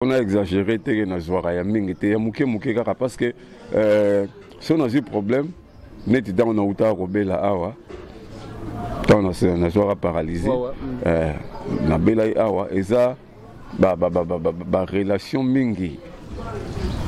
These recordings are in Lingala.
On a exagéré te ke nazwaka ya mingi te, ya moke moke kaka parce que euh, so nazwi problème neti ntango nautaka kobela awa, ntango nazwaka paralysie, euh, nabelaki awa, eza barelation mingi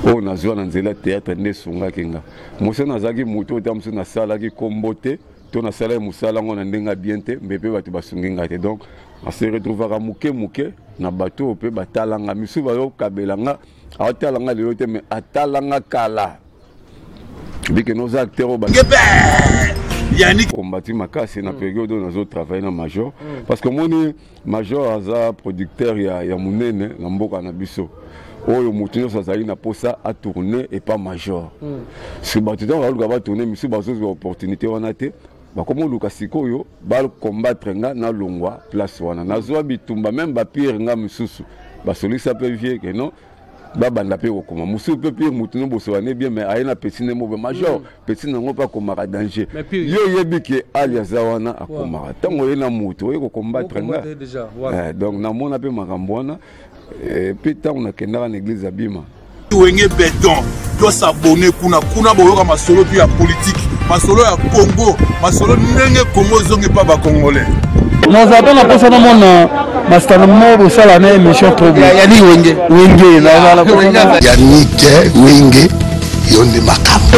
oyo nazwa na nzela théâtre nde esungaki nga. Moso nazalaki moto oyo ta mosusu nasalaki kombo te to nasalaki mosala yango na ndenge ya bien te, mbe mpe bato basungi ngai te. Donc nase retrouvaka moke moke na bato oyo mpe batala nga, misusu bazokabela nga, aotala nga lelo te mais atala nga kala bike noza acteur oyo kombati makasi na période oyo nazotravaille na major, parce que omoni major aza producteur ya monene na mboka na biso oyo moto nyonso azali na posa atourne epa major. Soki bato ntango baluka batourne, misusu bazozwa opportunité wana te, bakoma oluka sikoyo bacombattre nga nalongwa place wana. Nazwa bitumba même bapire nga misusu basolisa mpe vie ke non, babanda mpe kokoma mosusu mpe pire motu no bosola ne bien, mais aye na petit ne mobe major, petit nango mpe akomaka danger. Yo oyebi ke ali aza wana akomaka ntango oye na motu oye kocombattre nga. Donc namona mpe makambo wana mpe ntango nakendaka na église ya Bima. Wenge Beton, tosabone kuna kuna, boyoka masolo tu ya politike, masolo ya Congo, masolo ndenge Congo ezongi mpa bacongolais. Naza mpe na mposa namona masitano mo bosala na émission trop. Yani Wenge. Wenge. Yanike Wenge, yo nde makambo.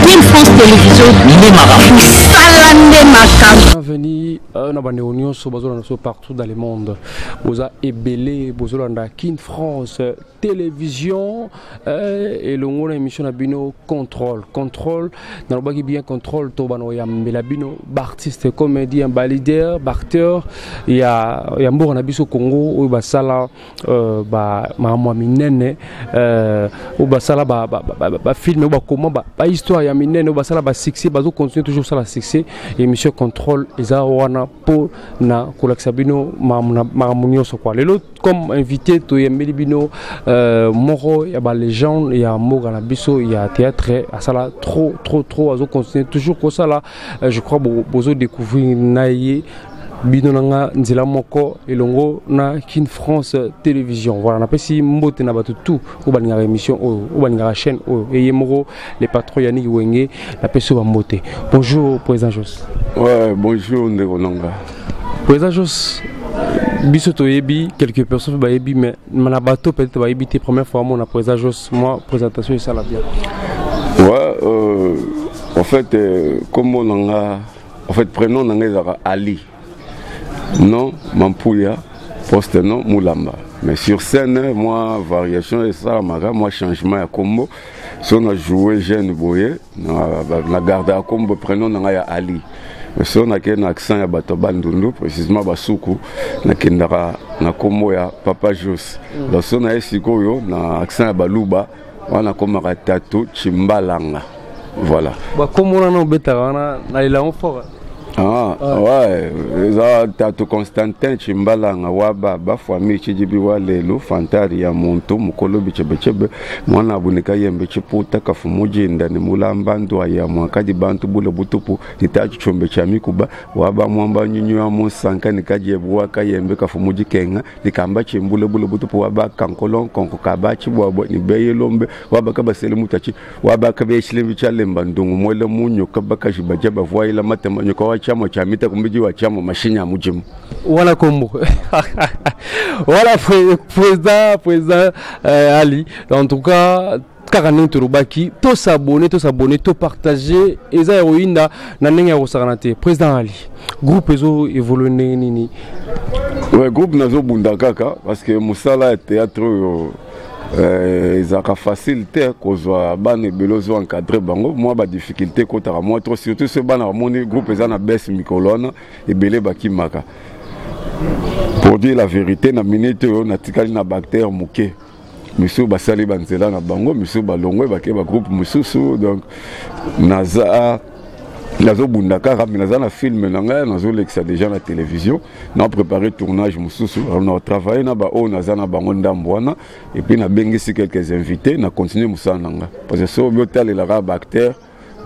Kin France Télévision nde makambo, sala nde makambo. Bienvenue na bandeko nyonso bazolanda biso partout dans le monde. Boza ebele bozolanda Kin France Télévision elongo na émission na bino Contrôle. Contrôle, nalobaki bien, contrôle to bano yambela bino baartiste comédien, baleader, baacteur ya mboka na biso Congo oyo basala ba makambo ya minene, oyo basala bafilm, oyo bakoma bahistoire ya minene, oyo basala basuccès, bazocontinue toujours kosala succès. Émission Contrôle eza wana mpo na kolakisa bino makambo nyonso kwa. Lelo comme invité toyembeli bino moko ya balégende ya mboka na biso ya théâtre. Asala trop trop trop, azocontinue toujours kosala. Je crois bozodécouvrir na ye bino na nga nzela moko elongo na Kin France Télévision. Voilà, napesi mbote na bato tout oyo balingaka émission oyo, oyo balingaka chaîne oyo, eye moko le patron Yannick Wenge, napesi oyo bambote. Bonjour président Jos. Ouais, bonjour ndeko nanga. Président Jos, biso toyebi quelques personnes bayebi, mais na bato peut-être bayebi te, première fois mona président Jos, moi présentation esala bien. Ouais, en fait, kombo nanga, en fait prénom nanga ezalaka Ali, nom Mampuya, poste nom Mulamba, mais sur scène moi variation esalamaka, moi changement ya kombo. So na joué jeune boye na garde ya kombo prénom nanga ya Ali, mais so nakei na accent ya bato ya Bandundu, précisément Basuku, nakendaka na kombo ya Papa Jos. Donc so naye sikoyo na accent ya Baluba wana akomaka Tato Chimbalanga. Voilà. Bakombo wana obetaka wana nalela yango fort. Ah, ouais, eza Tatu Constantin Chimbalanga wa baba famille Chijibi wa lelo fantari ya muntu mukolo bichebechebe mwana abunika yembe chiputa kafu mujinda ni mulamba ndwa ya mwakadi bantu bule butupu nitachi chombe cha mikuba waba mwamba nyunyu ya musanka nikajebuwa kayembe kafu mujikenga nikamba chimbule bule butupu waba kankolo nkonko kaba chibwabwa nibeye lombe waba kabasele mutachi waba kabeshile chalemba ndungu mwele munyo kabakashi baja bavwaila matema nyoka wa chama cha mita kumbiji wa chama mashinya mujimu. Voilà kombo. Voilà président Ali. En tout cas kaka ndenge tolobaki, tosabone, tosabone, topartage, eza ya koyinda na ndenge ya kosakana te. Président Ali, groupe ezo évolue ndenge nini? Ouais, groupe nazobunda kaka parce que mosala ya théâtre oyo ezalaka facile te kozwa bana ebele ozo encadre bango, mwa badifficulté ekotaka mwa trop, surtout so bana bamoni groupe eza na baisse mikolo wana, ebele bakimaka. Pour dire la vérité, na minute oyo natikali na baacteur moke, misusu basali banzela na bango, misusu balongwe bake bagroupe mosusu. Donc naza nazobunda kaka, mais naza na film na ngai nazolekisa déjà na télévision, na préparé tournage mosusu, na travaille na baoyo naza na bango ndambo wana, et puis nabengisi quelques invités na continue mosala na ngai, parce que soki otalelaka baacteur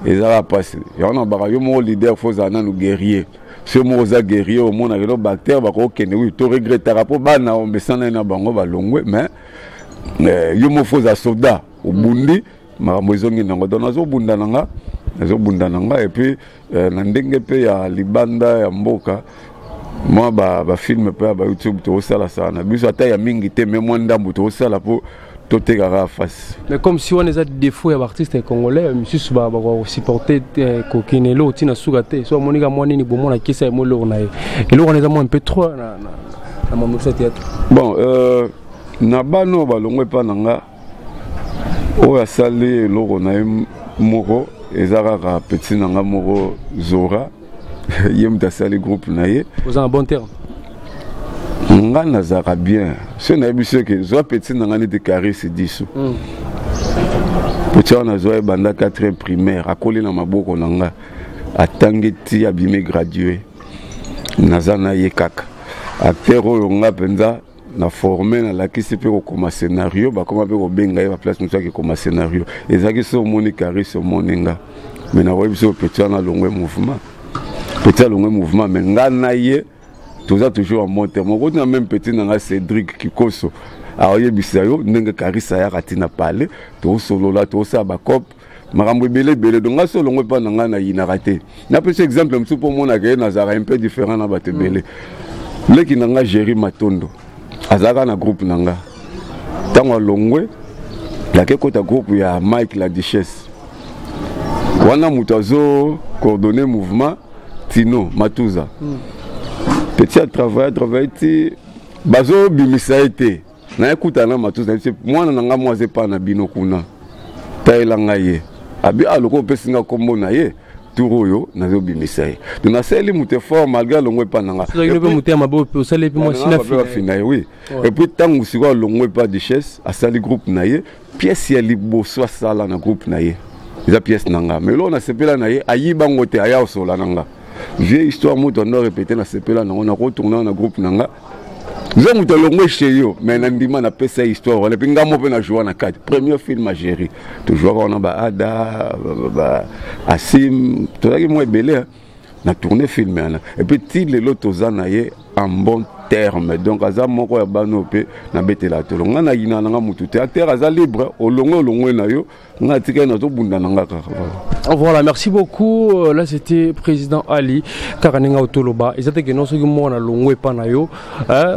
ezalaka mpasi. Yango na baka yo moko leader fo ozala nanu guerrier. So moko oza guerrier, omonaka elo baacteur bakokende wi, toregretaka mpo bana omesana ye na bango balongwe, mais Yo moko oza soldat, obundi, makambo ezongi nango. Donc nazobunda na nga, nazobunda na nga. Et puis na ndenge mpe ya libanda ya mboka, mwa bafilm mpe ya baYouTube tokosalasala na biso, ata ya mingi te, mais mwa ndambo tokosala mpo totekaka face. Mais comme si wana eza défaut ya baartiste congolais misusu, bakosupporte kokende eloko ntina suka te. So amonika mwa nini, bomona kisa ye mo eloko na ye, eloko wana eza mwa un peu trop na mambo ya théâtre. Bon, na bana oyo balongwe epa na nga, oyo asali eloko na ye moko eza kaka petit na nga moko Zora. Ye moto asali groupe na ye. Oza na bon terme? Nga nazalaka bien. So nayebi soki zwa petit na nga neti Caris Disu. Petit wana azwa ye banda 4 primaire, akoli na maboko na nga, atangi ti abimi gradué. Naza na ye kaka. Acteur oyo nga mpenza na forme, nalakisi mpe kokoma scénario, bakoma mpe kobenga ye baplace mosusu akekoma scénario. Ezalaki so omoni Caris, omoni nga. Mais nakoyebi so petit wana alongwe mouvement, petit alongwe mouvement, mais nga na ye toza toujours en bon terme. Okoti na même petit na nga Cédric Kikoso, aoyebisa yo ndenge Caris ayaka ntina pale, tosolola, tosala bacope, makambo ebele ebele. Donc nga so olongwe mpa na ngai, nayinaka te. Napesi exemple mosusu mpo omonaka ye nazalaka un peu différent na bato ebele. Leki na nga Géri Matondo azalaka na groupe na nga. Ntango alongwe, nake kota groupe ya Mike la Duchesse. Wana moto azo coordonner mouvement, Tino Matuza. Petit atravaille, atravaille ti bazobimisa ye te. Nayekutana na Matuza, nayebisi mwana na nga mwa aza epa na bino kuna, tayela ngai ye. Abi aloko opesi nga nkombo na ye, tour oyo nazobimisa ye. Donc nasaleli moto effort malgré alongwe epa na nga. Fina ye, oui. Et puis ntango sikoyo alongwe epa Duchesse, asali groupe na ye, pièce ya liboso asala na groupe na ye eza pièce na nga. Mais eloko nasepela na ye, ayibango te, aya osola na nga vie histoire moto ando répété. Nasepela nango, nakotourna na groupe na nga, nzo moto alongwe chez yo, mais na ndima napesa ye histoire wana. Et puis nga mo mpe na joua na kati premier film a Géri, tozwaka wana baada ba Asim, tozalaki mwa ebele na tourne film wana. Et puis ti lelo toza na ye en bon terme. Donc aza moko ya bana oyo mpe nabetela tolo. Nga nayina na nga motu te. Acteur aza libre, olongwe, olongwe na yo. Nga atikali, nazobunda na nga kaka. Voilà, merci beaucoup. Là, c'était président Ali. Kaka ndenge otoloba, eza te ke non, soki mwana longwe epa na yo,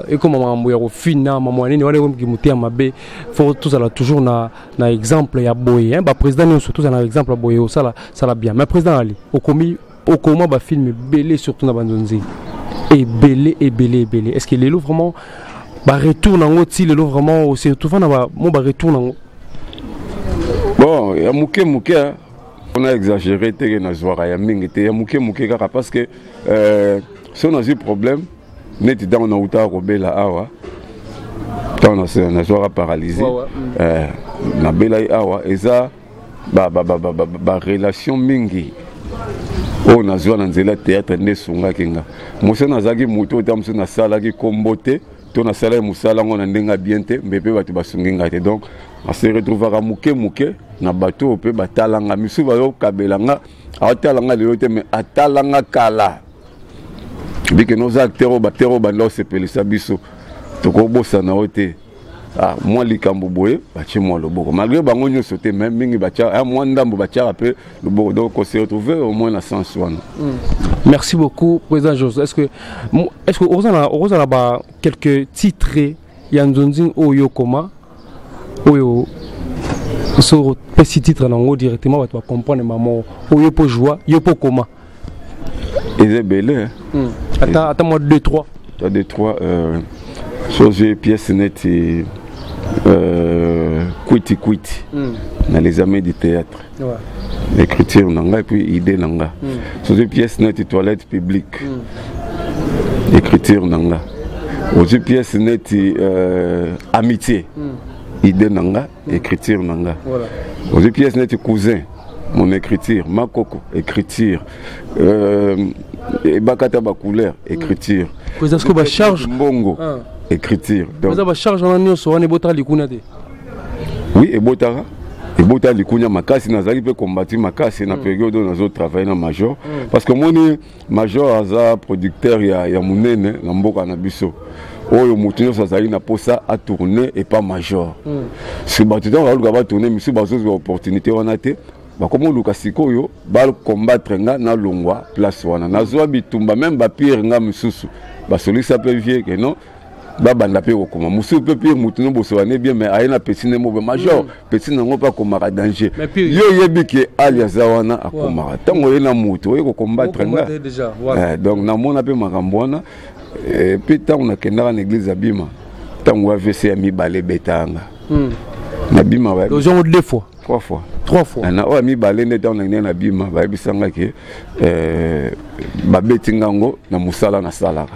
ekoma makambo ya kofina mambo ya nini wana, ekomi motema mabe. Faut tozala toujours na exemple ya boye, hein. Baprésident nyonso tozala na exemple ya boye, osala sala bien. Mais président Ali, okomi okoma bafilm ebele, surtout na banzonzi ebele ebele ebele. Est ce que lelo vraiment baretour nango ti lelo vraiment surtout fana mo baretour nango? Bon, ya moke moke, on a exagéré te ke nazwaka ya mingi te, ya moke moke kaka, parce que so nazwi problème neti ntango nautaka kobela awa, ntango nazwaka paralysie, nabelai awa, eza barelation mingi oyo nazwa na nzela théâtre nde esungaki nga. Moso nazalaki motu oyo ta mosusu nasalaki nkombo te to nasalaki mosala yango na ndenge ya bien te, mbe mpe bato basungi ngai te. Donc nase retrouvaka moke moke na bato oyo mpe batalanga. Misusu bazokabela nga, aotala nga lelo te, mais atalanga kala bike noza acteur oyo baacteur oyo banda osepelisa biso, tokobosana oyo te. Ah, mwa likambo boye batie mwa loboko, malgré bango nyonso te, mais mingi batia mwa ndambo, batiaka mpe loboko. Donc on se retrouve au moins na sens wana. Merci beaucoup, président José. Est-ce que ozala ba quelques titres ya nzonzi oyo koma, oyo so opesi titre nango directement, bato bacomprendre mamo oyo mpo joie yo mpo koma? Eza ebele. Ata mwa 2 3. 2 3, so ozwi pièce neti kwiti kwiti na Les Amis du Théâtre, écriture na ngai, puis idée na nga. So ozwi pièce neti Toilette publique, écriture na nga. Ozwi pièce neti Amitié, idée na nga, écriture na nga. Ozwi pièce neti Cousin, mon écriture. Makoko, écriture. Ebakata bacouleur, écriture. Est-ce que bacharge Mbongo, écriture. Donc oza bacharge wana nyonso wana ebotaka likunya te? Oui, ebotaka, ebotaka likunya makasi. Nazalaki mpe kombati makasi na période oyo nazotravaille na major, parce que omoni, major aza producteur ya monene na mboka na biso. Oyo moto nyonso azali na posa atourne epa major. Soki bato ntango baluka batourne, misusu bazozwa opportunité wana te, bakoma oluka sikoyo bacombattre nga nalongwa place wana. Nazwa bitumba, même bapire nga misusu basolisa mpe vie ke non, babanda mpe kokoma mosusu mpe pire. Motu no bosola bien, mais aye na petit nde mobe major, petit nango mpe akomaka danger. Yo oyebi ke ali aza wana, akomaka ntango oye na motu oye kocombattre nga. Donc namona mpe makambo wana. Mpe ntango nakendaka na église ya Bima, ntango AVC ya mibale ebetanga na Bima. Ozongo deux fois? Trois fois. Trois fois. Na oyo ya mibale nde ntango nakendaki na Bima, bayebisanga ke babeti ngango na mosala nasalaka,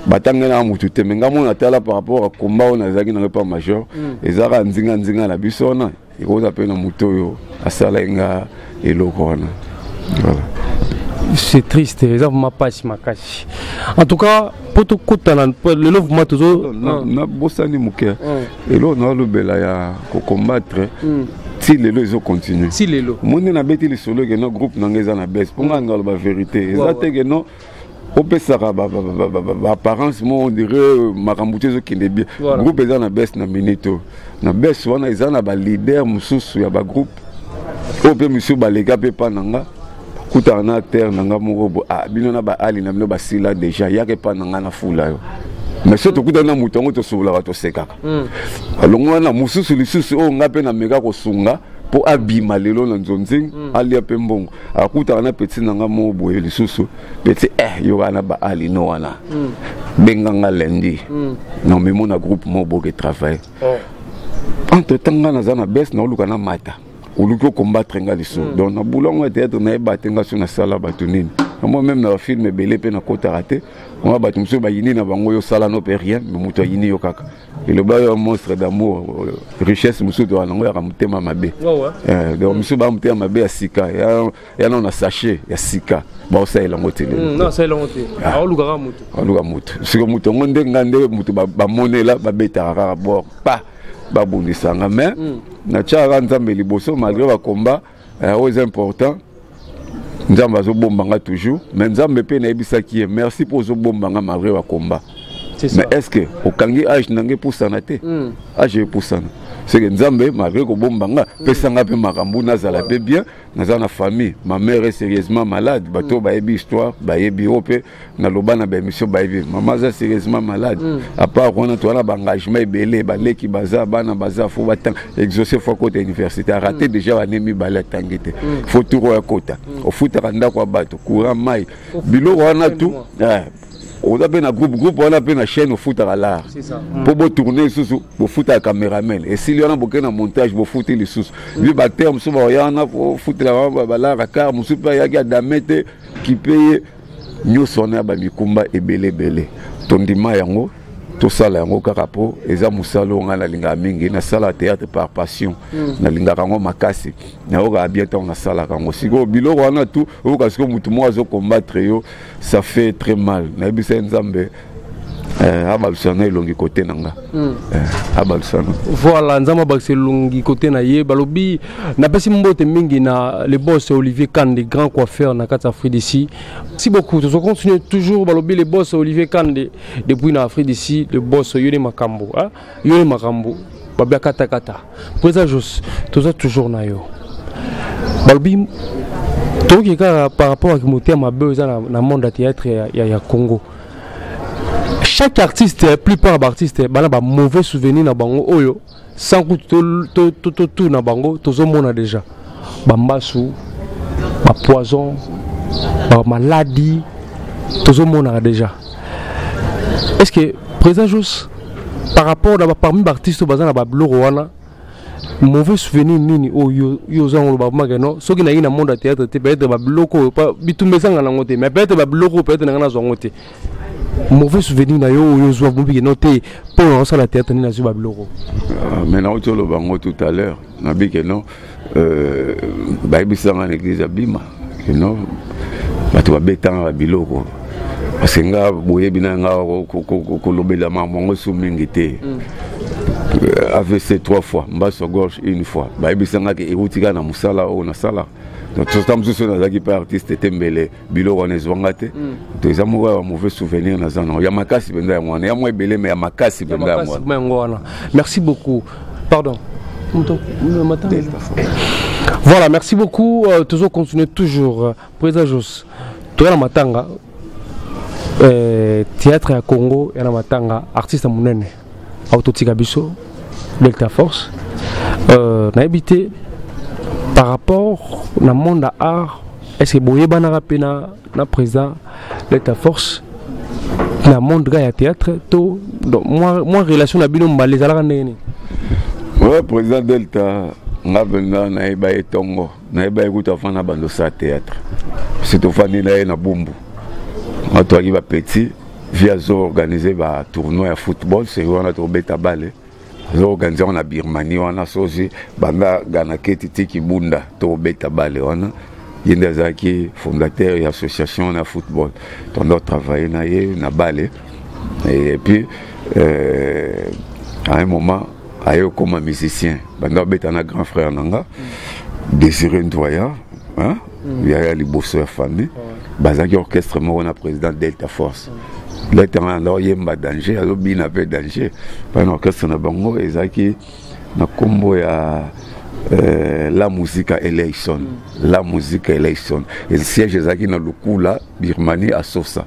batangi na motu te. Me nga mona tala, par rapport à komba oyo nazalaki nango epa major, ezalaka nzinga nzinga na biso wana, ekoza mpe na motu oyo asalaki nga eloko wana. Voilà. C'est triste, eza vraiment pasi makasi. En tout cas, po tokutana lelo, vraiment tozo Nabosani moke, eloko nalobela ya kocombattre ti lelo ezocontinue. Ti lelo. Omoni, nabeti lisolo ke no groupe na ngai eza na baisse, mpo ngai ngaloba vérité eza te ke no opesaka baapparence mo, on dirait makambo te ezokende bien. Groupe eza na baisse na minute oyo. Na baisse wana, eza na baleader mosusu ya bagroupe oyo mpe mosusu baleka mpe epa na nga, kutaka na acteur na nga moko bo, ah, bino na baali na bino basila déjà, yaka epa na nga na fula yo. Mais so tokutani na moto yango, tosololaka, tosekaka. Alongo wana mosusu lisusu oyo nga mpe nameka kosunga mpo abima lelo na nzonzing, alia mpe mbongo, akutaka na petit na nga moko boye lisusu, petit yokaka na baali no wana, benganga lundi na memo na groupe moko boke travaille. Entre temps nga naza na baisse, naoluka na mata, oluki ocombattre nga lisusu. Donc na boulongo ya théâtre, nayeba te nga so nasala bato nini. Moi même na bafilm ebele mpe nakotaka te. Nga bato mosusu bayini na bango, yo osala no mpe rien, mais moto ayini yo kaka. Eloba yo monstre d'amour, richesse mosusu toka nango yaka motema mabe. Donc mosusu baa motema mabe ya sika ya nano na sachet ya sika, baosalela yango te. Aolukaka moto. Aoluka moto. Siko moto yango nde nga nde moto bamonela, babetaka kaka bor pa babundisanga. Mais natiaka Nzambe liboso malgré bakomba oyo eza important. Nzambe azobombanga toujours, mais Nzambe mpe nayebisaki ye merci mpo ozobombanga malgré bakomba. Mais est ce que okangi age na ngai epusana te? Age epusana, c'est que Nzambe, malgré kobombanga, pesanga mpe makambo nazala mpe bien. Naza na famille, ma mère est sérieusement malade. Bato oyo bayebi histoire, bayebi oyo mpe naloba na baémission, bayebi mama aza sérieusement malade. À part wana, toza na baengagement ebele, baleki baza, bana baza, faut batanga, exaucé faut akota université, araté déjà bane mibale, atangi te, faut tour oyo akota. Ofutaka ndako ya bato, courant, mai, biloko wana tout. Oza mpe na groupe wana mpe na chaîne, ofutaka lar mpo botourne lisusu, bofutaka cameraman, esili wana boke na montage, bofuti lisusu bi baacteur mosusu baoya wana, ofutela balar car mosusu mpe ayaki adame te, kipe ye nyonso wana ya bamikumba ebele ebele. Tondima yango, tosala yango kaka mpo eza mosala oyo ngai nalingaka mingi. Nasala théâtre par passion, nalingaka yango makasi, nayokaka bien ntango nasalaka yango. Sikoyo biloko wana tu oyoka, sikoyo motu moko azocombattre yo, ça fait très mal. Nayebisa ye Nzambe abalusana elongi kote na nga, abalusana. Voilà, Nzambe abakisa elongi kote na ye. Balobi napesi mbote mingi na le boss Olivier Kande, grand coiffeur na kati ya Afrique d'ici. Merci beaucoup, tozo continuer toujours. Balobi le boss Olivier Kande depuis na Afrique d'ici, le boss, yo nde makambo, hein? Yo nde makambo babia katakata. Président Jos, toza toujours na yo. Balobi tokoki kaka par rapport à motema mabe oyo eza na monde ya théâtre ya Congo. Chaque artiste, plupart baartiste bana ba mauvais souvenir na bango oyo sans kutu totuna bango. Tozomona déjà bambasu, bapoison, bamaladi, tozomonaka déjà. Est ce que président Jos, par rapport na parmi baartiste oyo baza na babiloko wana, mauvais souvenir nini oyo yo oza ngoloba make no, soki nayi na monde ya théâtre te, peut-être babiloko oyo bitumba ezanga nango te, mais peut-être babiloko oyo peut-être nanga nazwa yango te, mauvais souvenir na yo oyo ozwa mobike no te mpo na osala théâtre, nini nazwi babiloko? Mais nauti oloba yango tout à l'heure, nabi ke non, bayebisanga na église ya Bima ke non, bato babetanga babiloko, parce que nga boyebi na nga kolobela makambo yango so mingi te. AVC trois fois, mbaso gorge une fois, bayebisanga ke euti kaka na mosala oyo nasala. Donc tota mosusu oyo nazalaki mpe artiste te, mbele biloko wana ezwanga te. To eza moko ya mauvais souvenir naza nango ya makasi mpenza, yango wana ya mwa ebele, me ya makasi mpenza yango wana. Merci beaucoup. Pardon. Voilà, merci beaucoup. Toujours continuer toujours. Président Jos, toya na matanga, théâtre ya Congo ya na matanga, artiste monene autotika biso, Delta Force. Nayebi te par rapport na monde ya art, est ce que boyebanaka mpe na président Delta Force na monde ya théâtre to donc, moi relation na bino mbala ezalaka ndenge nini? Ouais, président Delta, nga mpenza nayeba ye ntongo, nayeba ye kutu afanda bando osala théâtre. Si tofandi na ye na Bumbu, nga toyaki bapetit, vieux azo organise batournoi ya football, seri wana tobeta bale, azo organise yango na Birmanie wana, sozi banda Ganaketi ti Kibunda, tobeta bale wana. Ye nde azalaki fondateur ya association na football. Tondo travaille na ye na bale et puis à un moment aye okóma musicien, banda obeta na grand frère na nga Désiré Ndoya, hein? Yaya liboso ya famille, bazalaki orchestre moko na président Delta Force. Delta wana anda oyemba danger, azobina mpe danger mpana. Orchestre na bango ezalaki na nkombo ya La Musica Eleison. La Musica Eleison, siège ezalaki na Lukula, Birmanie, Asosa.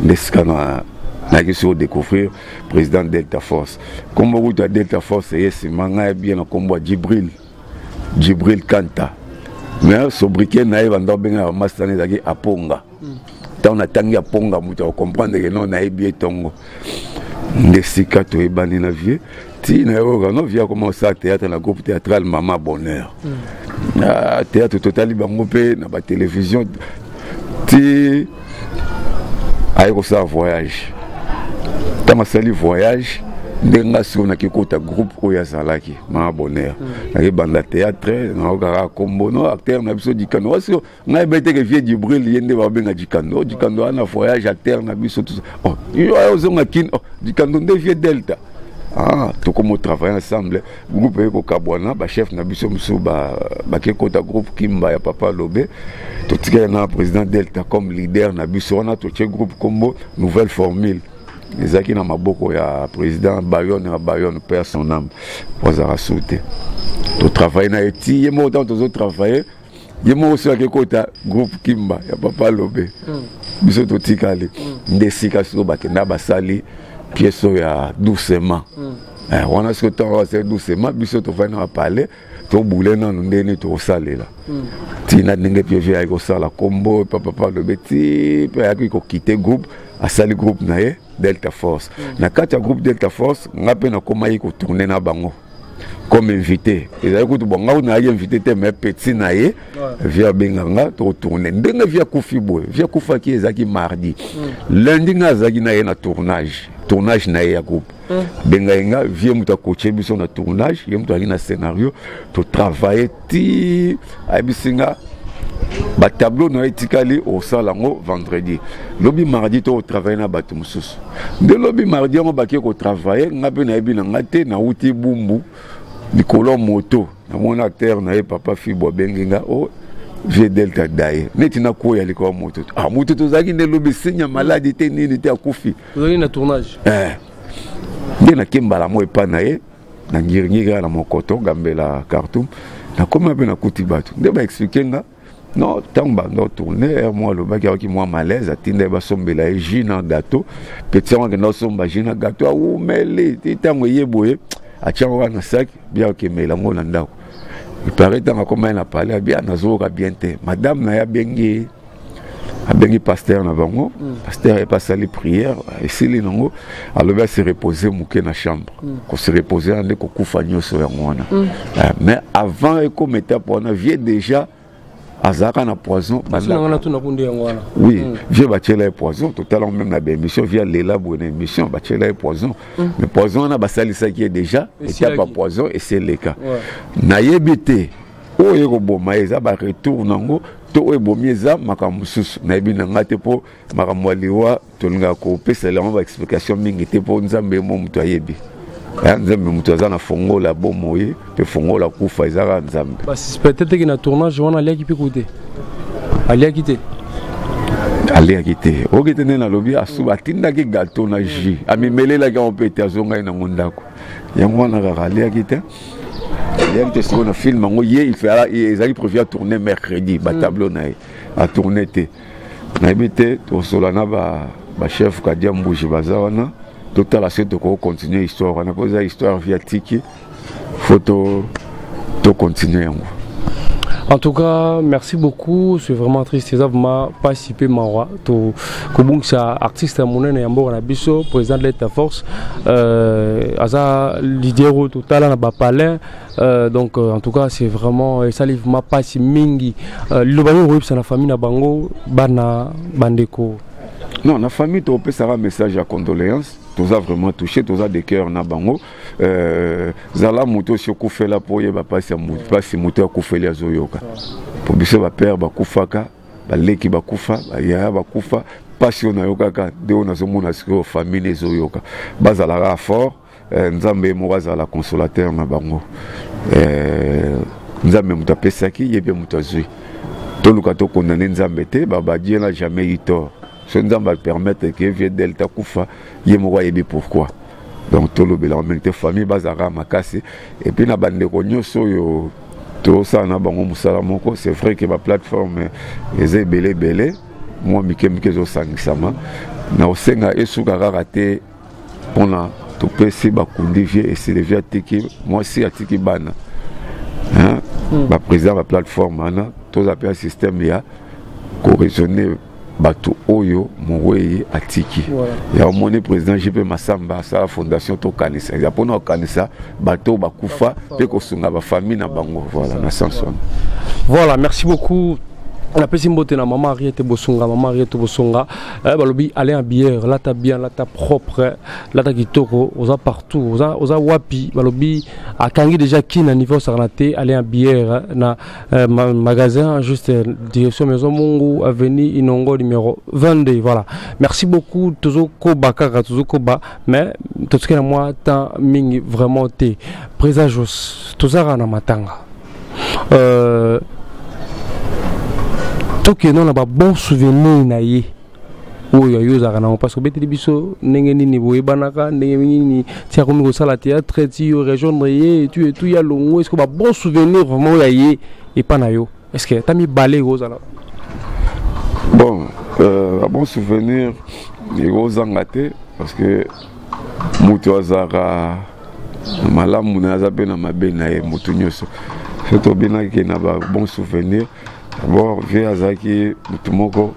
Nde esika na nayaki soki découvrir président Delta Force. Nkombo kutu ya Delta Force eye nsima. Ngai bien na nkombo ya Djibril, Djibril Kanta, mais sobriquet na ye banda obengaka masana ezalaki Aponga. Ntango natangi Aponga, moto akocomprendre ke non, nayebi ye ntongo. Nde sika toyebani na vieux ti nayoka no vieux akoma osala théâtre na groupe théâtral Mama Bonheur. Théâtre totali bango mpe na batélévision ti aye kosala voyage. Ntango asali voyage, nde nga sikoyo naki kota groupe oyo azalaki, Mama Bonheur. Nakebanda théâtre, naokaka kombo no acteur na biso Dikando. Wasiko ngai be teke vieux Djibril, ye nde babenga Dikando. Dikando wana voyage, acteur na biso tout ça. Oh, yo ozonga Kini, oh, Dikando nde vieux Delta. Ah, tokomi otravaille ensemble. Groupe eye kokabwana, bachef na biso mosusu bake kota groupe Kimba ya papa Lobe. Totikali na président Delta comme leader na biso wana. Totie groupe kombo Nouvelle Formule, ezalaki na maboko ya président Bayon ya Bayon, paix à son âme, po azalaka su te. Totravaille na ye ti ye moko, ntango tozotravaille, ye moko soki ake kota groupe Kimba ya papa Lobe, biso totikali. Nde esika sikoyo bakenda basali pièce oyo ya Doucement. Wana sikoyo ntango basali Doucement, biso tofandi na bapale, tobule nanu ndeni tokosalela ntina ndenge mpe vieux ayaki kosala kombo papa Lobe ti mpe ayaki kokite groupe, asali groupe na ye Delta Force. Na kati ya groupe Delta Force, nga mpe nakomaki kotourne na bango comme invité. Ezali kutu bon, nga kutu nayaki invité te, mais petit na ye vieux abenga nga tokotourne. Ndenge vieux akufi boye, vieux akufaki ezalaki mardi, lundi nga azalaki na ye na tournage na ye ya groupe. Abenga ye nga, vieux moto akotie biso na tournage, ye moto azalaki na scénario. Totravaille ti ayebisi nga batableau na yo etikali, osala yango vendredi. Lobi mardi to otravaille na bato mosusu. Nde lobi mardi yango bake kotravaille, nga mpe nayebi na nga te, nauti Bumbu likolo ya moto, namoni acteur na ye papa Fibo abengi nga o vieux Delta daye neti nakoya likolo ya moto. Ah, moto tozalaki nde lobi, signe maladi te, nini te, akufi. Ozalaki na tournage? Eh. Nde nake mbala mo epa na ye na Ngiringiri, kaka na Mokoto, Gambela, Khartoum. Nakomi mpe nakuti bato, nde baexplike nga non, ntango banda otourne heure moko, alobaki ayoki mwa malaise, atinda ye basombela ye jus na gâteau. Petit yango akenda osomba jus na gâteau, awumeli ti ntango eye boye, atia yango kaka na sac, bia okemela yango na ndako. Ipare ntango akoma ye na palais, abia nazoyoka bien te. Madame na ye abengi, abengi pasteur na bango. Pasteur ayebi, asali prière, esili nango, alobi ase repose moke na chambre. Kose repose wana nde kokufa nyonso yango wana. Mais avant ekoma étape wana, vieux déjà azalaka na poison. Oui, vieux batiela ye poison. Totala même na baémission, vieux alela boye na émission, batiela ye poison. Mais poison wana basalisaki ye déjà, étape ya poison esi eleka. Nayebi te oyo ekoboma ye eza baretour nango to oyo ebomi eza makambo mosusu, nayebi na ngai te, mpo makambo ya liwa tolingaka kopesela yango baexplication mingi te, mpo Nzambe ye mo moto ayebi. Nzambe moto aza na fongola ya bomoi mpe fongola kufa, eza kaka Nzambe. Basuspecte teke na tournage wana aliaki mpe kute, aliaki te? Aliaki te. Oyoki te nde nalobi, asuba atindaki gâteau na jus, amimelelaki yango mpe te, azongai nango ndako. Yango wana kaka aliaki te, aliaki te. Sikoyo na film yango, ye ezalaki prévu atourne mercredi, batableau na ye atourne te. Nayebi te, tokosola na bachef Kadia Mbuji, baza wana, totala soki tokocontinue histoire wana, mpo eza histoire vieux atiki, faut tocontinue yango. En tout cas, merci beaucoup. C'est vraiment triste. C'est vraiment pas si peu mawa. To kobungisa artiste monene ya mboka na biso, président de l'État force, aza leader total na ba palais. Donc en tout cas, c'est vraiment esali vraiment pasi mingi. Liloba nini okoyebisa na famille na bango, bana, bandeko? Non, na famille topesaka message ya condoléance. Toza vraiment touché, toza de cœur na bango. Zala moto osi okufela mpo oyeba mpasi ya mpasi moto akufeli azoyoka. Po biso bapère bakufaka, baleki bakufa, bayaya bakufa, mpasi oyo nayokaka nde oyo nazomona sikoyo famille ezoyoka. Bazalaka fort. Nzambe moko azala consolateur na bango. Nzambe moto apesaki ye mpe moto azwi. Toluka tokondane Nzambe te, babadie na jamais eu tort. So Nzambe apermettre ke vieux Delta kufa, ye moko ayebi pourquoi. Donc tolobelaka mingi te, famille bazalaka makasi. Et puis na bandeko nyonso oyo tosala na bango mosala moko, c'est vrai ke baplateforme eza ebele ebele, mwa mike mike ezosangisama. Na kosenga esuka kaka te mpona topesi bakundi vieux, esili. Vieux atiki mwasi, atiki bana. Baprésident baplateforme wana, toza mpe ya système ya koraisonner bato oyo mowei atiki. Ya omoni président JP Masamba asala fondation Tokanisa, eza mpona kokanisa bato oyo bakufa mpe kosunga bafamille na bango. Voilà, na sens wana. Voilà, merci beaucoup. Napesi mbote na mama Ariete Bosunga, mama Ariete Bosunga. Balobi aller en bière, lata bien, lata propre, lata kitoko, oza partout, oza wapi. Balobi akangi déjà ki na niveau sarana te. Aller en bière na magasin juste direction Maison Mungu, avenue Inongo numéro 22. Voilà, merci beaucoup. Tozo koba kaka, tozo koba, mais totikela mwa temps mingi vraiment te. Président Jos, tozaka na matanga, tokende na babon souvenir na ye oyo yo ozalaka nango, parce que obeteli biso ndenge nini boyebanaka, ndenge nini ti akomi kosala théâtre, ti yo rejoindre ye etu etu ya longo. Est ce que babon souvenir vraiment oyo ya ye epa na yo, est ce que ata mibale ekozala? Bon, bon souvenir ekozanga te, parce que moto azalaka na malamu na ye, aza mpe na mabe na ye, moto nyonso. So tobinaki na babon souvenir, d'abord vieux azalaki motu moko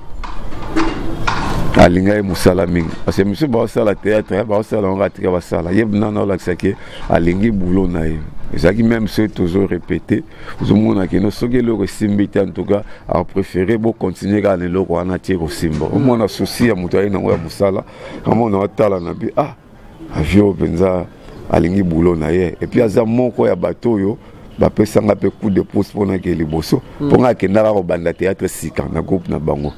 alingaki mosala mingi, parce que mosusu baosala théâtre, baosala yango atika basala ye nano, olakisaki alingi boulot na ye. Ezalaki même soki tozo répété, ozomona keno soki eloko esimbi te, en tout cas apréféré bocontinue kaka na eloko wana tie kosimba. Omona souci ya moto aye nango ya mosala, amona otala na bi ah vieux oyo mpenza alingi boulot na ye. Et puis aza moko ya bato oyo bapesanga mpe coup de pouce mpona ke liboso, mpo nga akendaka kobanda théâtre sika na groupe na bango.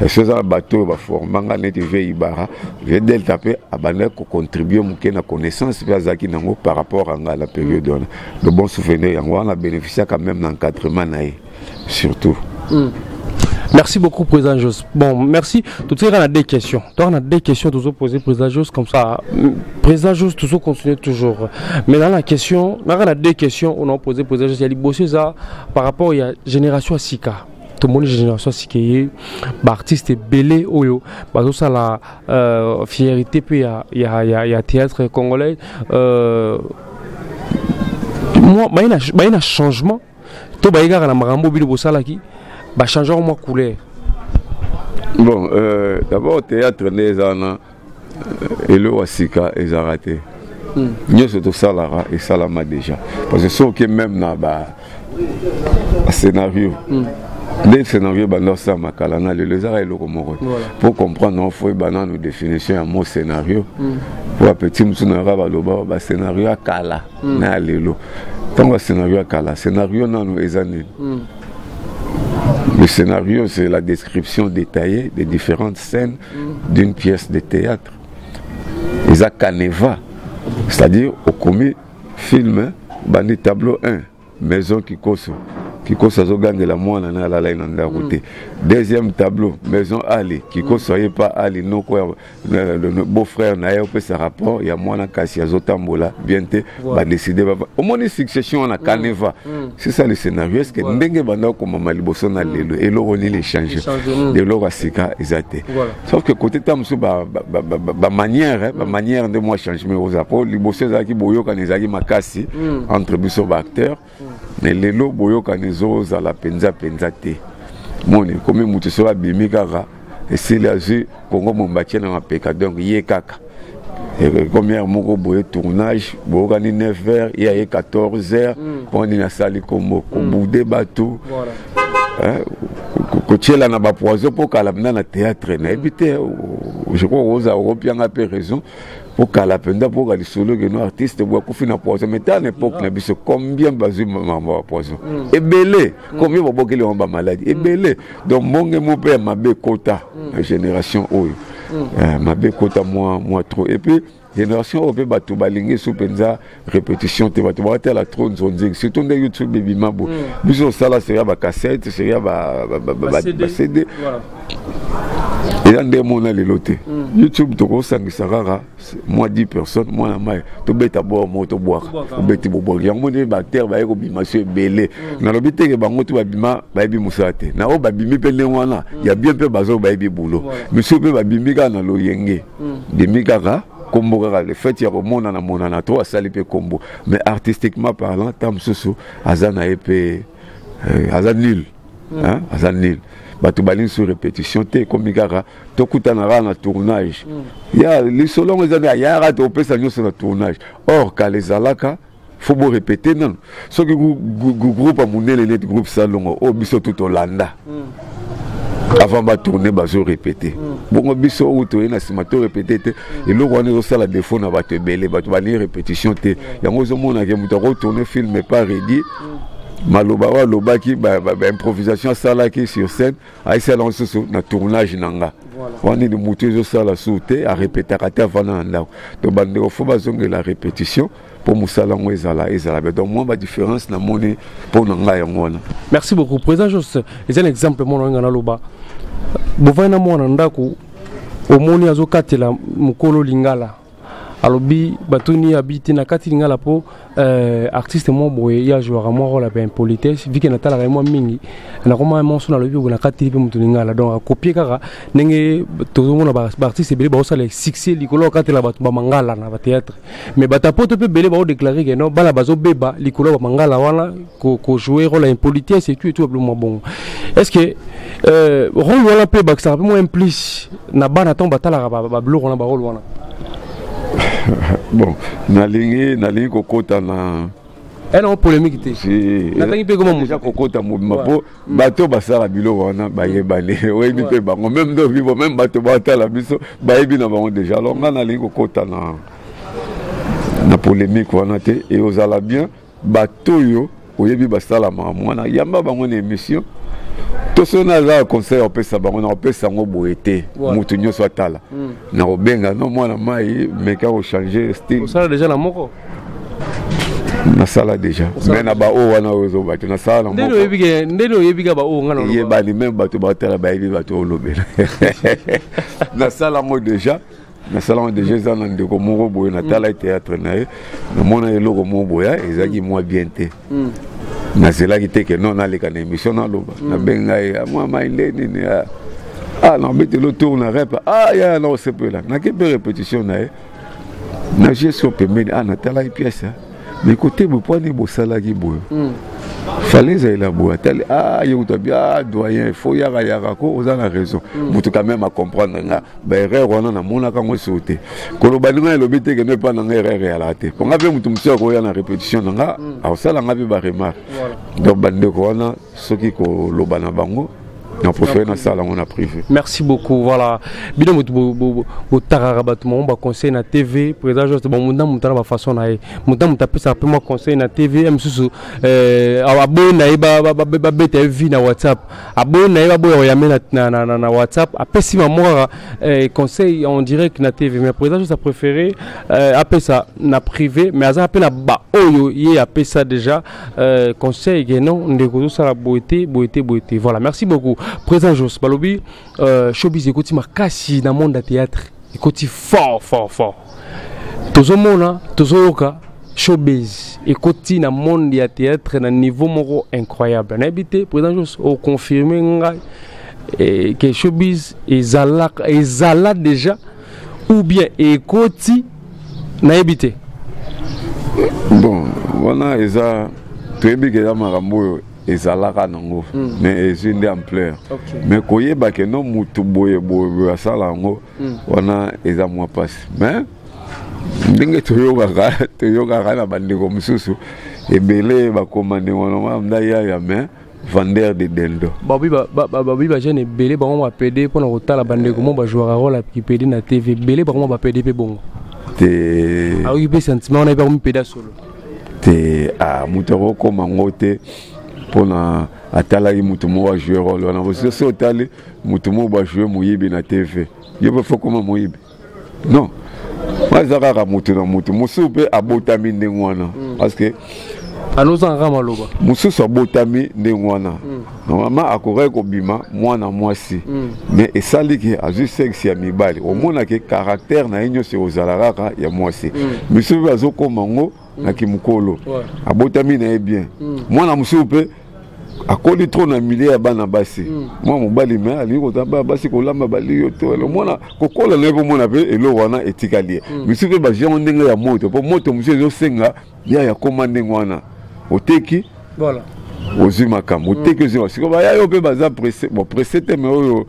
So eza na bato oyo baformanga neti vieux Ibara, vieux Delta mpe abandaki kocontribue moke na connaissance mpe azalaki nango par rapport a nga na période wana. Le bon souvenir yango wana, bénéficia quand même na encadrement na ye surtout. Merci beaucoup, Président Jos. Bon, merci. Tout de suite, on a deux questions. Toi, on a deux questions toujours posées, Président Jos, comme ça. Président Jos, toujours continuer toujours. Mais dans la question, on a deux questions, on a posé Président Jos. Il y a ça par rapport à la génération sika. Tout le monde génération sika, artiste ebele oyo, ça la fierté puis il y a théâtre congolais. Moi, il y a un changement. To ba yeka na makambo bino bosalaki, bachange mwa couleur. Bon, d'abord théâtre nde eza wana, eloko ya sika ezalaka te. Nyonso tosalaka esalama déjà, parce que soki même na ba scénario, nde scénario ebanda osalama kala na lelo ezaka eloko moko. Pour comprendre, faut oyeba nanu définition ya mot scénario. Po bapeti mosusu na yoka baloba bascénario ya kala na ya lelo. Ntango bascénario ya kala, scénario nanu eza nini? Le scénario, c'est la description détaillée des différentes scènes d'une pièce de théâtre. Eza canevas. C'est-à-dire okomi film, bandi tableau 1, maison Kikoso, Kikoso azogangela mwana na alalai na ndako te. Deuxième tableau, maison Ali, Kikoso aye pa Ali noko ya beau frère na ye, opesa rapport ya mwana kasi azotambola bien te. Badécider, omoni succession wana, canevas. C'est ça le scénario. Est ce que ndenge banda komama liboso na lelo, eloko nini échange? Eloko ya sika eza te, sauf que côté ta mosusu, bamanière, bamanière nde mwa changement oza, po liboso ezalaki boyokani, ezalaki makasi entre biso baacteur, mais lelo boyokani ezozala mpenza mpenza te. Moni komi motu soki abimi kaka, esili, azwi Kongo mombatie na mapeka, donc ye kaka komi heure moko boye, tournage boyokani 9 heures, ye aye 14 heures. Mpo nini? Asali kombo, kobude bato, kotiela na bapoison. Mpo kala mpenza na théâtre, nayebi te, je crois oza okopianga mpe raison, mpo kala mpenza mpoka lisolo keno artiste boye akufi na poison. Mais ta na époque na biso, combien bazwi makambo ya poison ebele, combien babokeli bango bamaladi ebele. Donc mbonge mo mpe ya mabe ekota na génération oyo, mabe ekota mwa mwa trop. Et puis génération oyo mpe, bato balingi esu mpenza répétition te, bato baotala trop nzonzingi, surtout nde YouTube ebima boye. Biso osala série ya bacassette, série ya baCD, eza nde mona lelo te. YouTube tokosangisa kaka mwa 10 personnes, mwana mai tobeta bor moko, tobwaka, obeti, bobwaki yango. Nde baacteur baye kobima so ebele. Nalobi teke bango to babima bayebi mosala te, na oyo babimi mpe ndenge wana ya bien mpe bazo bayebi boulot. Misusu mpe babimi kaka na loyenge, bimi kaka kombo, kaka le fait ya komonana monana to asali mpe kombo, mais artistiquement parlant, ta mosusu aza na ye mpe aza nul, hein? Aza nul. Bato balingi su répétition te, ekomi kaka tokutana kaka na tournage. Ya lisolo yango eza nde ayaka topesa nyonso na tournage. Or kala ezalaka faut borépéter nano. Soki groupe ya monene neti groupe Salongo oyo biso tu tolanda, avant batourne bazorépéter. Bongo biso oyo toye na nsima, torépéter te. Eloko wana ezosala défaut na bato ebele, bato balingi répétition te. Yango ozomonake moto akotourne film pas redi, maloba oyo alobaki, baimprovisation asalaki sur scène, ayesala lisusu na tournage na nga wana. Nini motu ezosala su te, arépétaka te, avanda na ndako. To bandeko faut bazongela répétition mpo mosala yango ezala be. Donc mwa badifférence namoni mpo na ngai yango wana. Merci beaucoup, président Jos. Eza un exemple mwana oyo nga naloba, bovandi na mwana ndako, omoni azokatela mokolo lingala, alobi batuni abi te na kati lingala mpo artiste mwa boye ye ajouaka mwa rôle ya impolitesse, vike natalaka ye mwa mingi, nakoma monso nalobi boye, nakateli mpe moto lingala. Donc akopie kaka ndenge tozomona baartiste ebele baosala succès likolo akatela bato bamangala na bathéâtre, mais bato ya poto mpe ebele baodéclare ke non, bana bazobeba likolo ya bamangala wana, kojouer rôle ya impolitesse et tout et tout, babilo mwa bongo. Est ce que rôle wana mpe bakisaka mpe mwa implice na bana ntango batalaka babiloko wana, barôle wana? Bon, nalingi kokota na Ena polémique te. Natangi mpe koma. Moto kokota mobima, mpo bato basala biloko wana bayebani, oyebi mpe bango même ndo vivo, même bato batala biso bayebi na bango déjà. Alors nga nalingi kokota na polémique wana te. E ozala bien, bato oyo oyebi basalamaka mwana, yamba bango na émission. To soki naza conseil opesa bango, na kopesa yango boye te, motu nyonso atala na kobenga no mwana mai, meka kochange style. Osala déjà na moko? Nasala déjà, mais na baoyo wana oyo ozoba te, nasala na Ndeni oyebi ka baoyo nga? Yebani, même bato batala bayebi bato olobela. Nasala yango déjà, nasala yango déjà. Eza na ndeko moko boye, natala ye théâtre na ye, namona eloko moko boye ezalaki mwa bien te. Nazelaki te ke non, naleka na émission naloba. Nabenga ye: mwa mai nde nini, ah, nabeteli tour na rep, ah ya na osepela. Nake mpe répétition na ye, nazie so pembeni, ah, natalaki pièce, mais kote boye, mpo ani bosalaki boye, fallait ezala boye. Atali, ah, ye kutu abi: ah, doyen, faut yaka yaka ko oza na raison. Motu quand même acomprendre nga baerreur wana, namonaka yango so te. Koloba ndenge elobi te kendo epa na nga erreur eyalaka te, mpo nga mpe motu mosusu akoya na répétition na nga, akosala nga mpe baremarque. Donc bandeko wana, soki koloba na bango Na préféré nasala yango na privé. Merci beaucoup. Voilà, bino moto botakaka bato bango baconseil na TV, président Jos, bon, moto na moto na bafaçon na ye, moto na moto apesaka mpe mwa conseil na TV. Ye mosusu aboyi na ye babeta ye vie na WhatsApp, aboyi na ye baboya koyame na WhatsApp, apesi mamo kaka conseil en direct na TV. Mais président Jos a préféré apesa na privé, mais aza mpe na baoyo ye apesa déjà conseil ke non, ndeko, ozosala boye te, boye te, boye te. Voilà, merci beaucoup, président Jos. Balobi showbiz ekoti makasi na monde ya théâtre, ekoti fort, fort, fort. Tozomona, tozoyoka showbiz ekoti na monde ya théâtre na niveau moko incroyable. Nayebi te, président Jos, oconfirme ngai ke showbiz ezala, ezala déjà ou bien ekoti? Nayebi te. Bon, wana eza, toyebi ke eza makambo oyo ezalaka nango, mais ezwi nde ampleur. Mais koyeba ke no mutu boye boye boye asala yango wana, eza mwa mpasi. Mais ndenge toyokaka, toyokaka na bandeko mosusu ebele bakoma ndenge wana, nda yaya, mais vendeur de dendo. Babi bajeune ebele bango bapede mpona kotala bandeko mo bajouaka role ya kipede na TV, ebele bango bapede mpe bongo. Te. Ayoki mpe sentiment wana, epe akomi solo. Te, ah, moto akokoma ngo te mpona atalaki moto moko ajoue role wana. Soki otali moto moko bajoue moyibi na TV, yo mpe fo koma moyibi? Non, eza kaka moto na moto. Mosusu mpe abotami ndenge wana, parce que anozanga maloba. Mosusu abotami ndenge wana, normalement akokaki kobima mwana mwasi, mais esaliki azwi sexe ya mibali. Omonaki caractère na ye nyonso ekozala kaka ya mwasi. Misusu mpe azokóma ngo na kimokolo, abotami na ye bien. Mwana mosusu mpe akoli trop na milieu ya bana basi, mwa mobali, me alingi kozala bana basi, kolamba bali yo to mwana kokola na ye mpo mona mpe eloko wana etikali ye. Misusu mpe bazwi yango ndenge ya moto, mpo moto mosusu ezosenga ya ya koma ndenge wana, oteki, ozwi makambo, oteki, ozwi. Sikoyo baya yo mpe baza pressé, bon, pressé te, mais oyo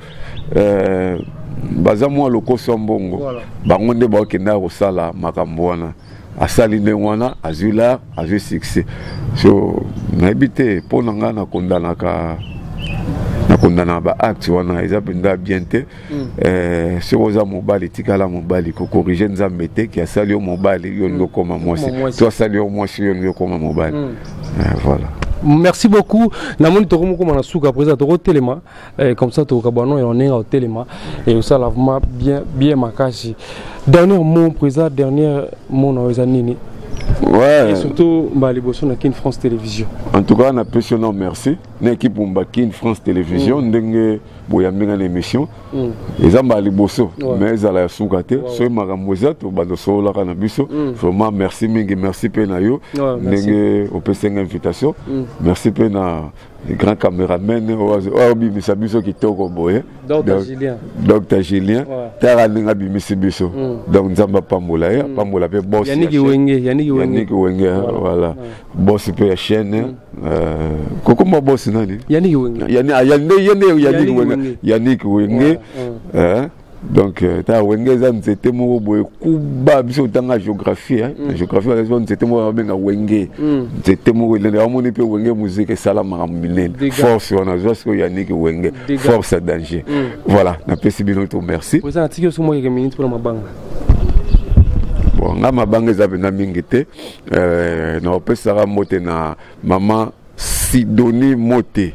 baza mwa lokoso ya mbongo, bango nde baokendaka kosala makambo wana. Asali ndenge wana, azwi lar, azwi succès. So nayebi te, mpo na ngai nakondanaka, nakondana baacte wana, eza mpenza bien te. Soki oza mobali, tikala mobali. Kocorriger Nzambe te ki asali yo mobali, yo olingi okóma mwasi, to asali yo mwasi, yo olingi okóma mobali. Voilà. Merci beaucoup. Namoni tokomokoma na suka, président. Tokotelema comme ça, tokokabwana ya ndenge otelema et osala vraiment bien, bien makasi. Dernier mot, président, dernier mot na eza nini? Ouais. Et surtout mbala liboso na Kin France Télévision. En tout cas, napesi yo merci na équipe mba Kin France Télévision, ndenge boyambi nga na émission. Eza mbala liboso, mais ezala ya suka te. Soki makambo eza, tobanda osololaka na biso. Vraiment merci mingi. Merci mpe na yo ndenge opesi nga invitation. Merci mpe na grand caméraman oyo obimisa biso kitoko boye. Dr Julien. Dr Julien, tala ndenge abimisi biso. Donc Nzambe apambola ye, apambola mpe boss. Yannick Wenge, Yannick Wenge. Yannick Wenge, voilà, boss mpe ya chaîne. Kokoma boss nani? Yannick Wenge. Ye nde Yannick Wenge, Yannick Wenge. Donc ta wenge eza nzete moko boye kuba. Biso otanga géographie, géographie eza nzete moko babenga wenge, nzete moko elende. Amoni mpe wenge musique esala makambo minene, force wana azwa sikoyo Yannick Wenge, force ya danger. Voilà, napesi bino to merci. Président, natiki yo so mwa quelques minutes mpona mabanga. Bon, nga mabanga eza mpenza mingi te. Naopesaka mbote na mama Sidonie Mote,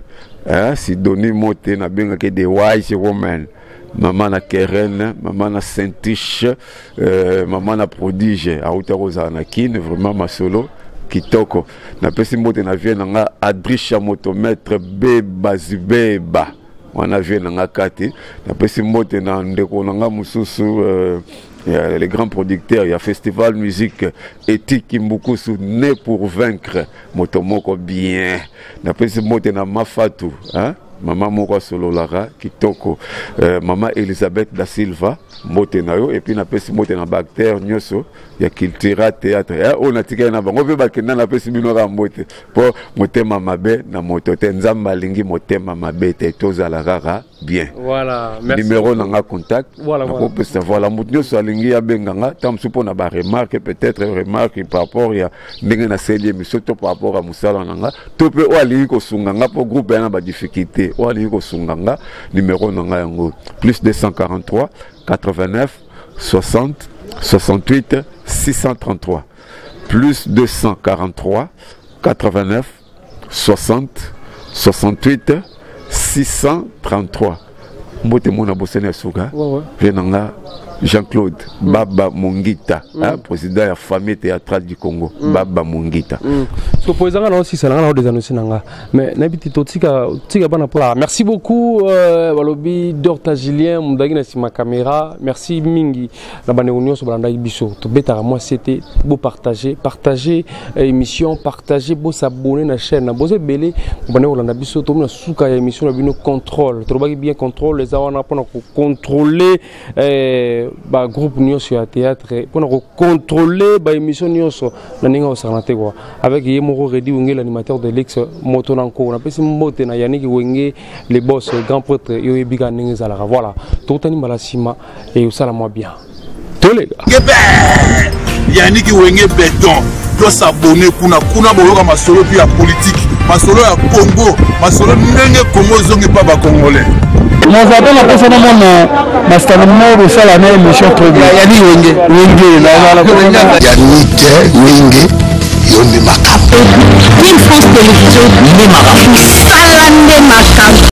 Sidonie Mote, nabengaki the wise woman, mama na Keren, mama na Saintiche, mama na Prodige, auta kozala na Kine. Vraiment masolo kitoko. Napesi mbote na vie na nga Adrisha Moto, maître Beba Zibeba wana, vie na nga kati. Napesi mbote na ndeko na nga mosusu, les grands producteurs ya festival musique Etiki Mbukusu, né pour vaincre, moto moko bien. Napesi mbote na Mafatu, hein? Mama moko asololaka kitoko, mama Elizabeth da Silva, mbote na yo. Et puis napesi mbote na baacteur nyonso ya Cultura Théâtre, oyo natikali na bango mpe bakenda. Napesi bino kaka mbote, mpo motema mabe na moto te. Nzambe alingi motema mabe te. Tozala kaka. Bien. Voilà, merci. Numéro na nga contact. Voilà, voilà. Nakopesa voilà moto nyonso alingi abenga nga ntango mosusu mpo na baremarque, peut-être remarque par rapport ya ndenge nasali émission to par rapport ya mosala na nga, to mpe oyo alingi kosunga nga mpo groupe ya na badifficulté, oyo alingi kosunga nga, numéro na nga yango: plus 243 89 60 68 633, plus 243 89 60 68 633. Mbote mona bosani ya suka. Vie na nga Jean-Claude Baba Mongita, hein, président ya Famille théâtrale du Congo, Baba Mongita. So po ezanga na osisa nanga na odésannonce na nga, mais nayebi te, totika tika bana mpo. Merci beaucoup, balobi Dorta Julien mondaki na nsima caméra. Merci mingi na bandeko nyonso balandaki biso. Tobetaka mwa sete, bopartage, partage émission, partage, bosabone na chaîne. Boza ebele bobande kolanda biso. Tomi na suka ya émission na bino Contrôle. Tolobaki bien, contrôle eza wana mpona kocontrôle bagroupe nyonso ya théâtre, mpona kocontrôle baémission nyonso na ndenge akosakana te quoi, avec ye moko Redi Wenge, l'animateur de l'ex moto na nkoko. Napesi mbote na Yannick Wenge, le boss, grand prêtre. Yo oyebi kaka ndenge ezalaka. Voilà, tokutani mbala nsima e osala mwa bien, tolega. Yannick Wenge Béton, tosabone kuna. Kuna boyoka masolo mpe ya politike, masolo ya Congo, masolo ndenge Congo ezongi mpa bacongolais. Naza mpe na mposa namona masitano moko bosala na émission trop bien. Yani Wenge. Wenge. Yannick Wenge, yo nde makambo. Kin France Télévision nde makambo. Mosala nde makambo.